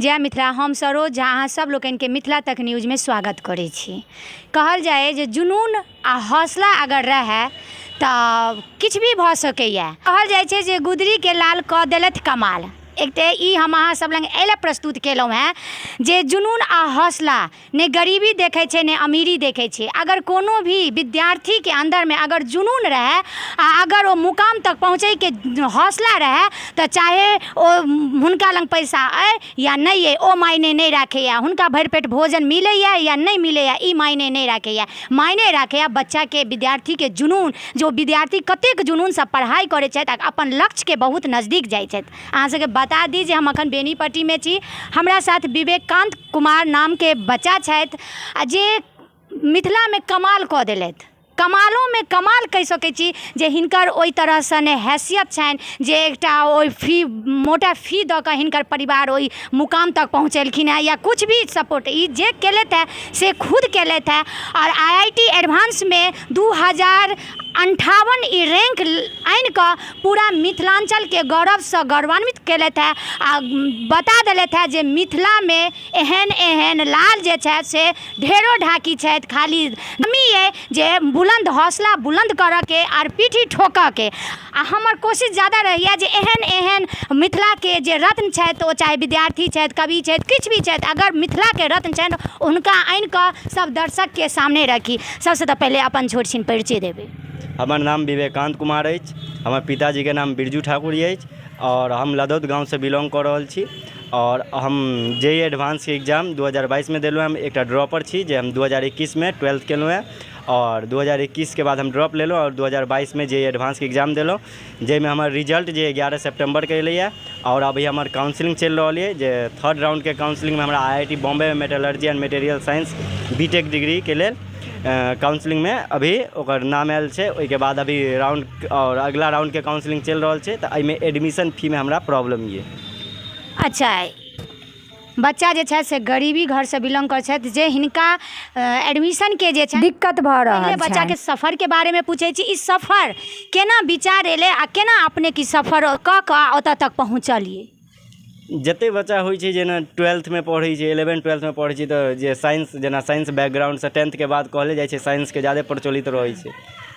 जय मिथिला। हम सरोज झा अहाँ सब लोकनिके मिथिला तक न्यूजमे स्वागत करै छी। कहल जाइ जे जुनून आ हौसला अगर रहै तऽ किछु भी भऽ सकैए। कहल जाइ छै जे गुदरीके लाल कऽ देलथि कमाल। एक तऽ ई हम अहाँ सब लग एहि लए प्रस्तुत केलहुँ हेँ जे जुनून आ हौसला ने गरीबी देखै छै, ने अमीरी देखै छै। अगर कोनो भी विद्यार्थीके अन्दरमे अगर जुनून रहै आ अगर ओ मुकाम तक पहुँचैके हौसला रहै, तऽ चाहे ओ हुनका लग पैसा अइ या नहि अइ, ओ मायने नहि राखैए। हुनका भरि पेट भोजन मिलैए या नहि मिलैए, ई मायने नहि राखैए। मायने राखैए बच्चाके, विद्यार्थीके जुनून, जे ओ विद्यार्थी कतेक जुनूनसँ पढ़ाइ करै छथि आ अपन लक्ष्यके बहुत नजदीक जाइ छथि। अहाँ सबके बता दी जे हम अखन बेनीपट्टीमे छी। हमरा साथ विवेकान्त कुमार नामके बच्चा छथि आ जे मिथिलामे कमाल कऽ देलथि। कमालोमे कमाल कहि सकै छी जे हिनकर ओहि तरहसँ नहि हैसियत छनि जे एकटा ओहि फी, मोटा फी दऽ कऽ हिनकर परिवार ओहि मुकाम तक पहुँचेलखिन हेँ या किछु भी सपोर्ट। ई जे केलथि हेँ से खुद केलथि हेँ आओर आइ I T एडवांसमे 2058 ई रैङ्क आनिकऽ पूरा मिथिलाञ्चलके गौरवसँ गौरवान्वित केलथि हेँ आ बता देलथि हेँ जे मिथिलामे एहन एहन लाल जे छथि से ढेरो ढाकी छथि। खाली कमी अइ जे बुलन्द हौसला बुलन्द करऽके आर पीठी ठोकऽके। आ हमर कोशिश जादा रहैए जे एहन एहन मिथिलाके जे रत्न छथि, ओ चाहे विद्यार्थी छथि, कवि छथि, किछु भी छथि, अगर मिथिलाके रत्न छनि, हुनका आनिकऽ सब दर्शकके सामने रखी। सबसँ तऽ पहिले अपन छोट छिन परिचय देबै। हमर नाम विवेकान्त कुमार अछि। हमर पिताजीके नाम बिरजू ठाकुर अछि आओर हम लदौद गाँवसँ बिलोंग कऽ रहल छी आओर हम जे ई एडवांसके एग्जाम 2022मे देलहुँ। हम एकटा ड्रॉपर छी जे हम 2021मे ट्वेल्थ केलहुँ हेँ आओर 2021के बाद हम ड्रॉप लेलहुँ आओर 2022मे जे ई एडवांसके एग्जाम देलहुँ, जाहिमे हमर रिजल्ट जे 11 सेप्टेम्बरके एलैए आओर अभी हमर काउंसिलिंग चलि रहल यऽ, जे थर्ड राउंडके काउंसिलिंगमे हमरा आइ I T बॉम्बेमे metallurgy and material science B tech डिग्रीके लेल काउंसिलिंगमे अभी ओकर नाम आयल छै। ओहिके बाद अभी राउंड आओर अगिला राउंडके काउंसिलिंग चलि रहल छै, तऽ एहिमे एडमिशन फीमे हमरा प्रॉब्लम यऽ। अच्छा, बच्चा जे छथि से गरीबी घरसँ बिलोंग करै छथि, जे हिनका एडमिशनके जे छै दिक्कत भऽ रहल पहिले बच्चाके छनि। सफरके बारेमे पूछै छी, ई सफर केना विचार एलै आ केना अपनेके ई सफर कऽ कऽ ओतऽ तक पहुँचलियै? जतेक बच्चा होइ छै, जेना ट्वेल्थमे पढ़ै छै, इलेवेन्थ ट्वेल्थमे पढ़ै छै, तऽ जे साइंस, जेना साइंस बैकग्राउण्डसँ टेंथके बाद कहले जाइ छै, साइंसके ज्यादे प्रचलित रहै छै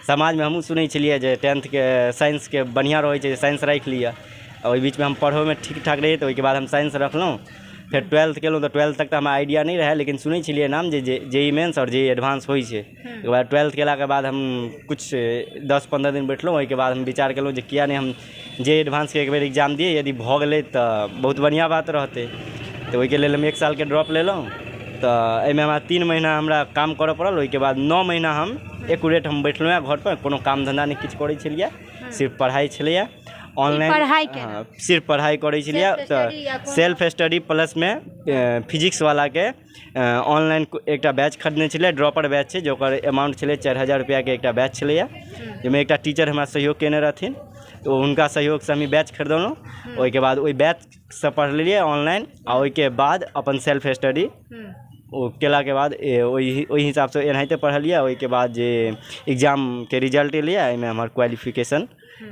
समाजमे। हमहूँ सुनै छलियै जे टेंथके साइंसके बढ़िआँ रहै छै, साइंस राखि लिअ। आ ओहि बीचमे हम पढ़ोमे ठीक ठाक रहियै, तऽ ओहिके बाद हम साइंस रखलहुँ। फेर ट्वेल्थ केलहुँ, तऽ ट्वेल्थ तक तऽ हमरा आइडिया नहि रहए, लेकिन सुनै छलियै नाम जे जे ई मेन्स आओर जे ई एडवांस होइ छै। ओहिके बाद ट्वेल्थ केलाके बाद हम किछु 10-15 दिन बैठलहुँ। ओहिके बाद हम विचार केलहुँ जे किएक नहि हम जे एडवांसके एक बेर एग्जाम दियै, यदि भऽ गेलै तऽ बहुत बढ़िआँ बात रहतै। तऽ ओहिके लेल हम एक सालके ड्रॉप लेलहुँ। तऽ एहिमे हमरा 3 महीना हमरा काम करऽ पड़ल। ओहिके बाद 9 महीना हम एकुरेट हम बैठलहुँ हेँ घरपर, कोनो काम धन्धा नहि किछु करै छलियै, सिर्फ पढ़ाइ छलैए, ऑनलाइन पढ़ाइ। हँ, सिर्फ पढ़ाइ करै छलियै। तऽ सेल्फ स्टडी प्लसमे फिजिक्सवलाके ऑनलाइन एकटा बैच खरीदने छलियै। ड्रॉपर बैच छै, जे ओकर अमाउंट छलै 4000 रुपैआके एकटा बैच छलैए, जाहिमे एकटा टीचर हमरा सहयोग कयने रहथिन। तऽ ओ हुनका सहयोगसँ हम ई बैच खरीदलहुँ। ओहिके बाद ओहि बैचसँ पढ़लियै ऑनलाइन आ ओहिके बाद अपन सेल्फ स्टडी ओ केलाके बाद ओहि हिसाबसँ एनाहिते पढ़लियै। ओहिके बाद जे एग्जामके रिजल्ट एलैए, एहिमे हमर क्वालिफिकेशन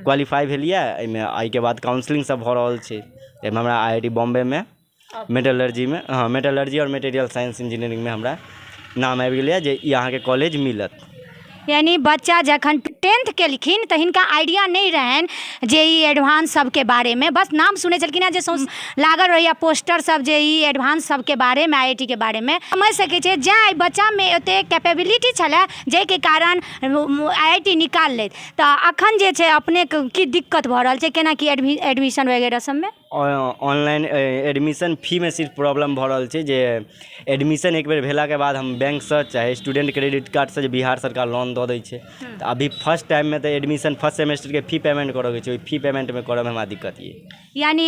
क्वालिफाइ भेल यऽ एहिमे। एहिके बाद काउंसलिंग सब भऽ रहल छै, एहिमे हमरा आइ I T बॉम्बेमे मेटलर्जीमे, हँ, मेटलर्जी आओर मटेरियल साइंस इंजीनियरिंगमे हमरा नाम आबि गेलैए जे ई अहाँके कॉलेज मिलत। यानी बच्चा जखन टेंथ केलखिन तऽ हिनका आइडिया नहि रहनि जे ई एडवांस सबके बारेमे। बस नाम सुनै छलखिन हेँ जे सौंस लागल रहैए पोस्टर सब जे ई एडवांस सबके बारेमे, आइ I T के बारेमे। समझि सकै छियै जैं एहि बच्चामे एतेक कैपेबिलिटी छलै, जाहिके कारण आइ I T निकालि लेत। तऽ अखन जे छै अपनेके की दिक्कत भऽ रहल छै, केना की एडमिशन वगैरह सबमे? ऑनलाइन एडमिशन फीमे सिर्फ प्रॉब्लम भऽ रहल छै, जे एडमिशन एक बेर भेलाके बाद हम बैंकसँ चाहे स्टूडेंट क्रेडिट कार्डसँ जे बिहार सरकार लोन दऽ दै छै, तऽ अभी फर्स्ट टाइममे तऽ एडमिशन फर्स्ट सेमेस्टरके फी पेमेंट करऽके छै। ओहि फी पेमेंटमे करऽमे हमरा दिक्कत यऽ। यानी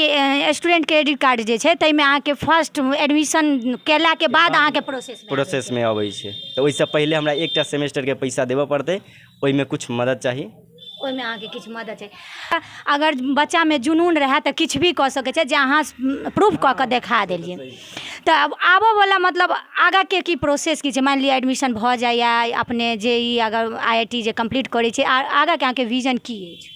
स्टूडेंट क्रेडिट कार्ड जे छै, ताहिमे अहाँके फर्स्ट एडमिशन केलाके बाद अहाँके प्रोसेस प्रोसेसमे अबै छै, तऽ ओहिसँ पहिले हमरा एकटा सेमेस्टरके पैसा देबऽ पड़तै। ओहिमे किछु मदद चाही। ओहिमे अहाँके किछु मदद चाही। अगर बच्चामे जुनून रहए तऽ किछु भी कऽ सकै छै, जे अहाँ प्रूफ कऽ कऽ देखा देलियै। तऽ आब आबऽवला, मतलब आगाँके की प्रोसेस की छै? मानि लिअ एडमिशन भऽ जाइए, अपने जे ई अगर आइ I T जे कम्प्लीट करै छै, आगाँके अहाँके विजन की अछि?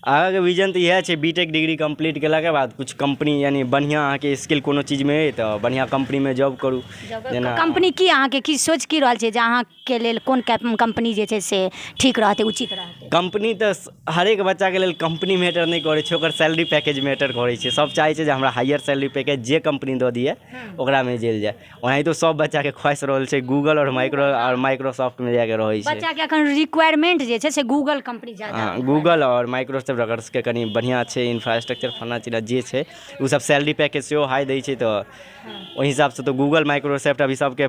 आगाँके विजन तऽ इएह छै, बी टेक डिग्री कम्प्लीट केलाके बाद किछु कम्पनी, यानि बढ़िआँ अहाँके स्किल कोनो चीजमे अइ तऽ बढ़िआँ कम्पनीमे जॉब करू। जेना कम्पनी की अहाँके की सोच की रहल छै जे अहाँके लेल कोन कम्पनी जे छै से ठीक रहतै, उचित रहतै? कम्पनी तऽ हरेक बच्चाके लेल कम्पनी मैटर नहि करै छै, ओकर सैलरी पैकेज मैटर करै छै। सब चाहै छै जे हमरा हायर सैलरी पैकेज जे कम्पनी दऽ दिए ओकरामे जायल जाय। ओनाहितो सब बच्चाके ख्वाहिश रहल छै गूगल आओर माइक्रोसॉफ्टमे जायके रहै छै। बच्चाके अखन रिक्वायरमेंट जे छै से गूगल कम्पनी जादा। हँ, गूगल आओर माइक्रोसॉफ्ट अगर सबके कनि बढ़िआँ छै इन्फ्रास्ट्रक्चर फल्लाँ चिल्लाँ जे छै, ओ सब सैलरी पैकेज सेहो हाइ दै छै। तऽ ओहि हिसाबसँ तऽ गूगल माइक्रोसॉफ्ट अभी सबके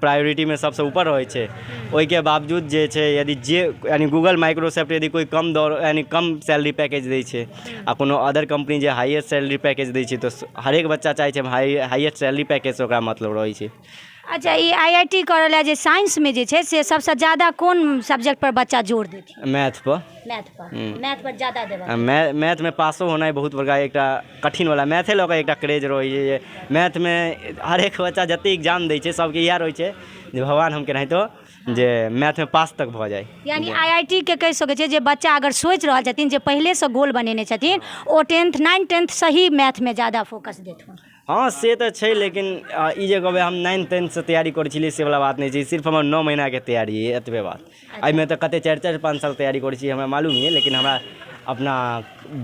प्रायोरिटीमे सबसँ ऊपर रहै छै। ओहिके बावजूद जे छै, यदि जे यानि गूगल माइक्रोसॉफ्ट यदि कोइ कम दऽ, यानि कम सैलरी पैकेज दै छै आ कोनो अदर कम्पनी जे हाइएस्ट सैलरी पैकेज दै छै, तऽ हरेक बच्चा चाहै छै हाइएस्ट सैलरी पैकेजसँ ओकरा मतलब रहै छै। अच्छा, ई IIT करऽ लए जे साइंसमे जे छै से सबसँ ज्यादा कोन सब्जेक्टपर बच्चा जोर देथिन? मैथपर। मैथपर, मैथपर ज्यादा देबऽ। मैथमे पासो होनाइ बहुत बड़का एकटा कठिनवला, मैथे लऽ कऽ एकटा क्रेज रहै छै जे मैथमे हरेक बच्चा जतेक एग्जाम दै छै सबके इएह रहै छै जे भगवान हम केनाहितो जे मैथमे पास तक भऽ जाइ। यानी IIT के कहि सकै छियै जे बच्चा अगर सोचि रहल छथिन, जे पहिलेसँ गोल बनेने छथिन, ओ टेंथ नाइन टेंथसँ ही मैथमे ज्यादा फोकस देथुन। हँ, से तऽ छै, लेकिन ई जे कहबै हम नाइन टेंथसँ तैयारी करै छलियै से वला बात नहि छै। सिर्फ हमर 9 महीनाके तैयारी अइ, एतबे बात। एहिमे तऽ कतेक 4 4 5 साल तैयारी करै छी हमरा मालूम यऽ, लेकिन हमरा अपना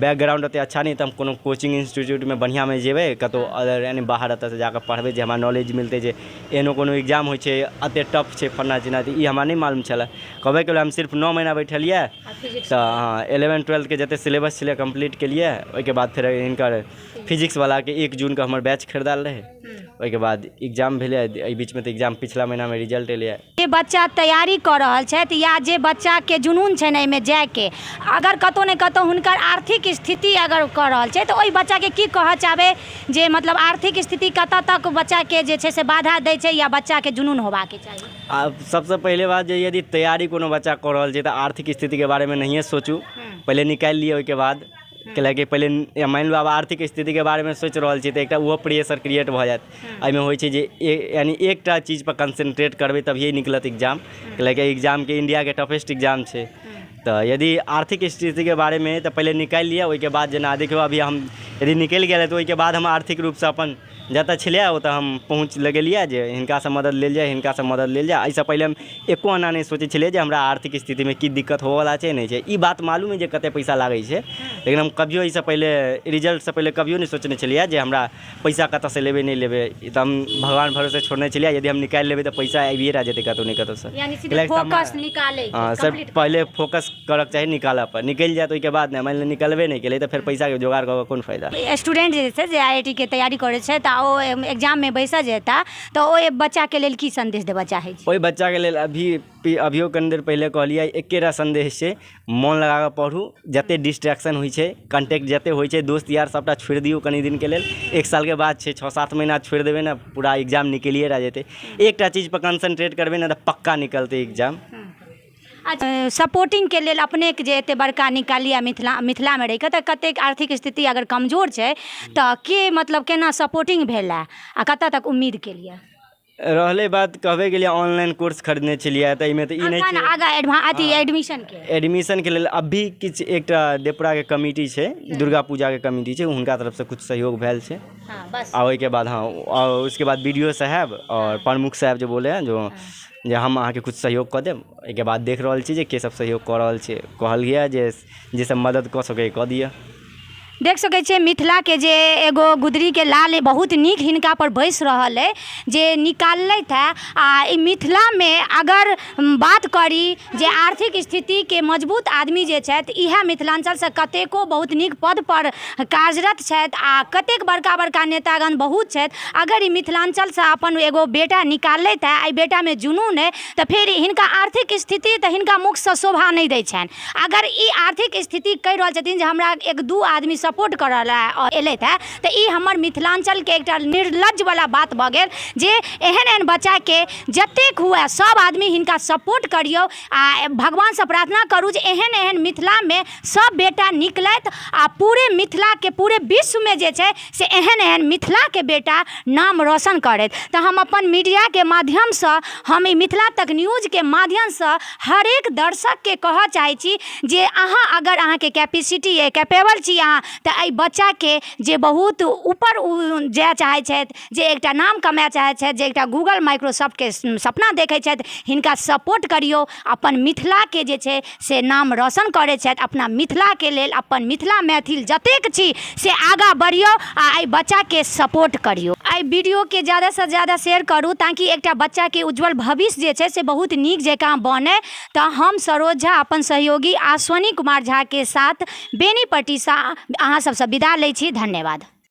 बैकग्राउंड ओतेक अच्छा नहि, तऽ हम कोनो कोचिंग इंस्टीट्यूटमे बढ़िआँमे जेबै कतहु अदर, यानि बाहर एतऽसँ जाकऽ पढ़बै जे हमरा नॉलेज मिलतै जे एहनो कोनो एग्जाम होइ छै, एतेक टफ छै फल्लाँ चिल्लाँ। तऽ ई हमरा नहि मालूम छलए। कहबे केलहुँ, हम सिर्फ 9 महीना बैठलियै तऽ हँ, इलेवन ट्वेल्थके जतेक सिलेबस छलै कम्प्लीट केलियै। ओहिके बाद फेर हिनकर फिजिक्सवलाके 1 जूनके हमर बैच खरीदायल रहै, ओहिके बाद एग्जाम भेलै। एहि बीचमे तऽ एग्जाम पिछला महीनामे रिजल्ट एलैए। जे बच्चा तैयारी कऽ रहल छथि या जे बच्चाके जुनून छनि एहिमे जायके, अगर कतहु ने कतहु हुनकर आर्थिक स्थिति अगर कऽ रहल छै, तऽ ओहि बच्चाके की कहऽ चाहबै जे मतलब आर्थिक स्थिति कतऽ तक बच्चाके जे छै से बाधा दै छै या बच्चाके जुनून होबाके चाही? आब सबसँ पहिले बात जे यदि तैयारी कोनो बच्चा कऽ रहल छै तऽ आर्थिक स्थितिके बारेमे नहिए सोचू, पहिले निकालि लिअ ओहिके बाद। कैलाकि पहिले मानि लू आब आर्थिक स्थितिके बारेमे सोचि रहल छी तऽ एकटा ओहो प्रेशर क्रिएट भऽ जायत। एहिमे होइ छै जे यानि एकटा चीजपर कंसंट्रेट करबै तभिए निकलत एग्जाम, कैलाकि एग्जामके इण्डियाके टफेस्ट एग्जाम छै। तऽ यदि आर्थिक स्थितिके बारेमे तऽ पहिले निकालि लिअ, ओहिके बाद जेना देखियौ अभी हम यदि निकलि गेल तऽ ओहिके बाद हम आर्थिक रूपसँ अपन जतऽ छलियै ओतऽ हम पहुँच लगेलियै जे हिनकासँ मदद लेल जाय, हिनकासँ मदद लेल जाय। एहिसँ पहिले हम एको आना नहि सोचै छलियै जे हमरा आर्थिक स्थितिमे की दिक्कत होबऽवला छै, नहि छै। ई बात मालूम अइ जे कतेक पैसा लागै छै, लेकिन हम कभियो एहिसँ पहिले रिजल्टसँ पहिले कभियो नहि सोचने छलियै जे हमरा पैसा कतऽसँ लेबै, नहि लेबै। ई तऽ हम भगवान भरोसे छोड़ने छलियै, यदि हम निकालि लेबै तऽ पैसा आबिए टा जेतै कतहु ने कतहुसँ। यानी सीधे फोकस निकालै, हँ सर, पहिले फोकस करऽके चाही निकालऽ पर, निकलि जायत ओहिके बाद ने। मानि लिअ निकलबे नहि केलै तऽ फेर पैसाके जोगाड़ कऽ कऽ कोन फायदा? स्टूडेंट जे छै जे IIT के तैयारी करै छै तऽ ओ एग्जाममे बैसऽ जेता तऽ ओहि बच्चाके लेल की सन्देश देबऽ चाहै छी? ओहि बच्चाके लेल अभी अभियो कनि देर पहिले कहलियै, एकेटा सन्देश छै, मोन लगा कऽ पढ़ू। जतेक डिस्ट्रैक्शन होइ छै, कॉन्टैक्ट जतेक होइ छै, दोस्त यार सबटा छोड़ि दियौ कनि दिनके लेल। 1 सालके बाद छै, 6-7 महीना छोड़ि देबै ने, पूरा एग्जाम निकलिए टा जेतै। एकटा चीजपर कंसंट्रेट करबै ने तऽ पक्का निकलतै एग्जाम। सपोर्टिंगके लेल अपनेके जे एते बड़का निकालियै मिथिलामे रहिकऽ तऽ कतेक आर्थिक स्थिति अगर कमजोर छै तऽ के मतलब केना सपोर्टिंग भेलै आ कतऽ तक उम्मीद केलियै? रहलै बात, कहबे केलियै ऑनलाइन कोर्स खरीदने छलियै, तऽ एहिमे तऽ ई नहि छै आगाँ अथी एडमिशनके एडमिशनके लेल अभी किछु एकटा देवपुराके कमिटी छै, दुर्गा पूजाके कमिटी छै, हुनका तरफसँ किछु सहयोग भेल छै। आ ओहिके बाद हँ, और उसके बाद बी डी ओ साहेब आओर प्रमुख साहेब जे बोले हैं जो जे हम अहाँके किछु सहयोग कऽ देब। एहिके बाद देख रहल छी जे के सब सहयोग कऽ रहल छै। कहल गेल जे जे सब मदद कऽ सकैए कऽ दिअ। देख सकै छियै मिथिलाके जे एगो गुदरीके लाल बहुत नीक हिनका पर बसि रहल अइ जे निकाललथि हँ। आ ई मिथिलामे अगर बात करी जे आर्थिक स्थितिके मजबूत आदमी जे छथि, इएह मिथिलाञ्चलसँ कतेको बहुत नीक पदपर कार्यरत छथि आ कतेक बड़का बड़का नेतागण बहुत छथि। अगर ई मिथिलाञ्चलसँ अपन एगो बेटा निकाललथि हँ, एहि बेटामे जुनून अइ, तऽ फेर हिनका आर्थिक स्थिति तऽ हिनका मुखसँ शोभा नहि दै छनि। अगर ई आर्थिक स्थिति कहि रहल छथिन जे हमरा 1-2 आदमी सपोर्ट करऽ लए एलथि हँ। तऽ ई हमर मिथिलाञ्चलके एकटा निर्लज्जवला बात भऽ गेल जे एहन एहन बच्चाके जतेक हुए सब आदमी हिनका सपोर्ट करियौ आ भगवानसँ प्रार्थना करू जे एहन एहन मिथिलामे सब बेटा निकलथि आ पूरे मिथिलाके, पूरे विश्वमे जे छै से एहन एहन मिथिलाके बेटा नाम रोशन करथि। तऽ हम अपन मीडियाके माध्यमसँ, हम ई मिथिला तक न्यूजके माध्यमसँ हरेक दर्शकके कहऽ चाहै छी जे अहाँ अगर अहाँके कैपेसिटी अइ, कैपेबल छी अहाँ, तऽ एहि बच्चाके जे बहुत ऊपर जाय चाहै छथि, जे एकटा नाम कमाय चाहै छथि, जे एकटा गूगल माइक्रोसॉफ्टके सपना देखै छथि, हिनका सपोर्ट करियौ। अपन मिथिलाके जे छै से नाम रोशन करै छथि, अपना मिथिलाके लेल, अपन मिथिला मैथिल जतेक छी से आगाँ बढ़ियौ आ एहि बच्चाके सपोर्ट करियौ। एहि वीडियोके ज्यादासँ ज्यादा शेयर करू ताकि एकटा बच्चाके उज्जवल भविष्य जे छै से बहुत नीक जकाँ बनै। तऽ हम सरोज झा अपन सहयोगी आश्वनी कुमार झाके साथ बेनीपट्टीसँ अहाँ सबसँ विदा लै छी। धन्यवाद।